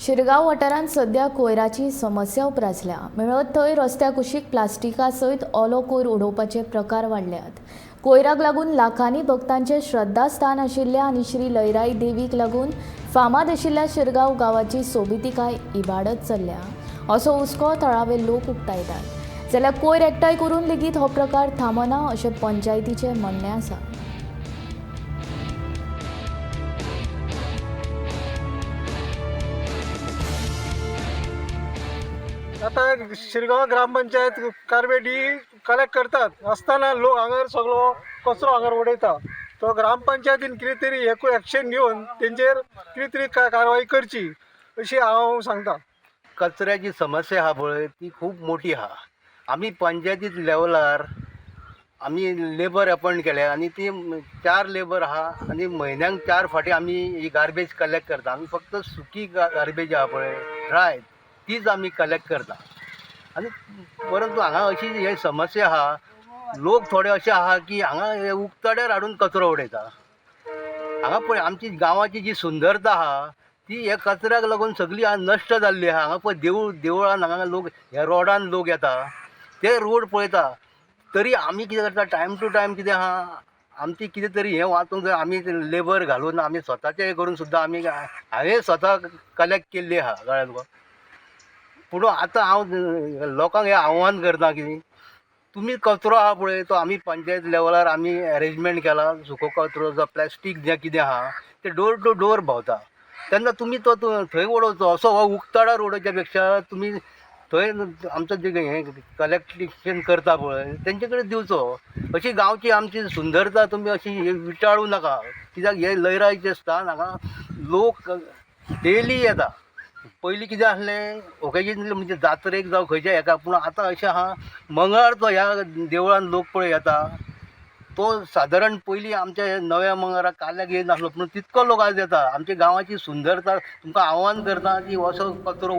शिरगांव वाठारांत सध्या कोयराची समस्या उप्रासल्या. मेळत थंय रस्त्या कुशीक प्लास्टिका सयत ओलो कोयर उडोवपाचे प्रकार वाडल्यात. कोयराक लागून लाखांनी भक्तांचे श्रद्धास्थान आशिल्ल्या आनी श्री लयराई देवीक लागून फामाद आशिल्ल्या शिरगांव गांवाची सोबितिकाय इबाडत चल्ल्या असो हुस्को थळावे लोक उक्तायतात. जाल्यार कोयर एकठांय करून लेगीत हो प्रकार थांबना अशें पंचायतीचें म्हणणें आसा. आता शिरगांव ग्रामपंचायत कार्बेट ही कलेक्ट करतात आसतना लोक हांगर सगळो कचरो हांगर उडयता. तो ग्रामपंचायतीन कितें तरी हेकूय एक्शन घेवन तेंचेर कितें तरी कारवाई करची अशी हांव सांगता. कचऱ्याची समस्या आहा पळय ती खूब मोठी आहा. आमी पंचायतीत लेवलार आमी लेबर अपॉयंट केल्या आनी ती 4 लेबर आहा आनी म्हयन्याक 4 फाटी आमी ही गार्बेज कलेक्ट करता. आमी फक्त सुकी गार्बेज आहा पळय ड्राय तीच आमी कलेक्ट करता. आनी परंतु हांगा अशी हे समस्या आहा, लोक थोडे अशे आहा की हांगा हे उक्ताड्यार हाडून कचरो उडयता. हांगा पळय आमची गांवाची जी सुंदरता आहा ती ह्या कचऱ्याक लागून सगळी नश्ट जाल्ली आहा. हांगा पळय देवळान हांगा लोक ह्या रोडान लोक येता, ते रोड पळयता तरी आमी कितें करता टायम टू टायम कितें आहा आमची कितें तरी हें वाचूंक जाय. आमी लेबर घालून आमी स्वताचें हें करून सुद्दां आमी हांवें स्वता कलेक्ट केल्ली आहा कळ्ळें तुका. पूण आतां हांव लोकांक हें आव्हान करता की तुमी कचरो आहा पळय तो आमी पंचायत लेवलार आमी एरेंजमेंट केला. सुको कचरो जावं प्लास्टीक जें कितें आहा तें डोर टू डोर भोंवता तेन्ना तुमी तो थंय उडोवचो. असो हो उक्ताडार उडोवच्या पेक्षा तुमी थंय आमचो जें हें कलेक्शन करता पळय तेंचे कडेन दिवचो. अशी गांवची आमची सुंदरता तुमी अशी विटाळूं नाका. कित्याक हे लयराईचें स्थान हांगा लोक डेली येता. पयलीं कितें आसलें ओकेजन म्हणजे जात्रेक जावं खंयच्या हेका, पूण आतां अशें आहा मंगळारचो ह्या देवळान लोक पळय येता तो सादारण पयलीं आमच्या नव्या मंगळारा काल्याक येयनासलो पूण तितको लोक आज येता. आमच्या गांवाची सुंदरता तुमकां आव्हान करता की असो कचरो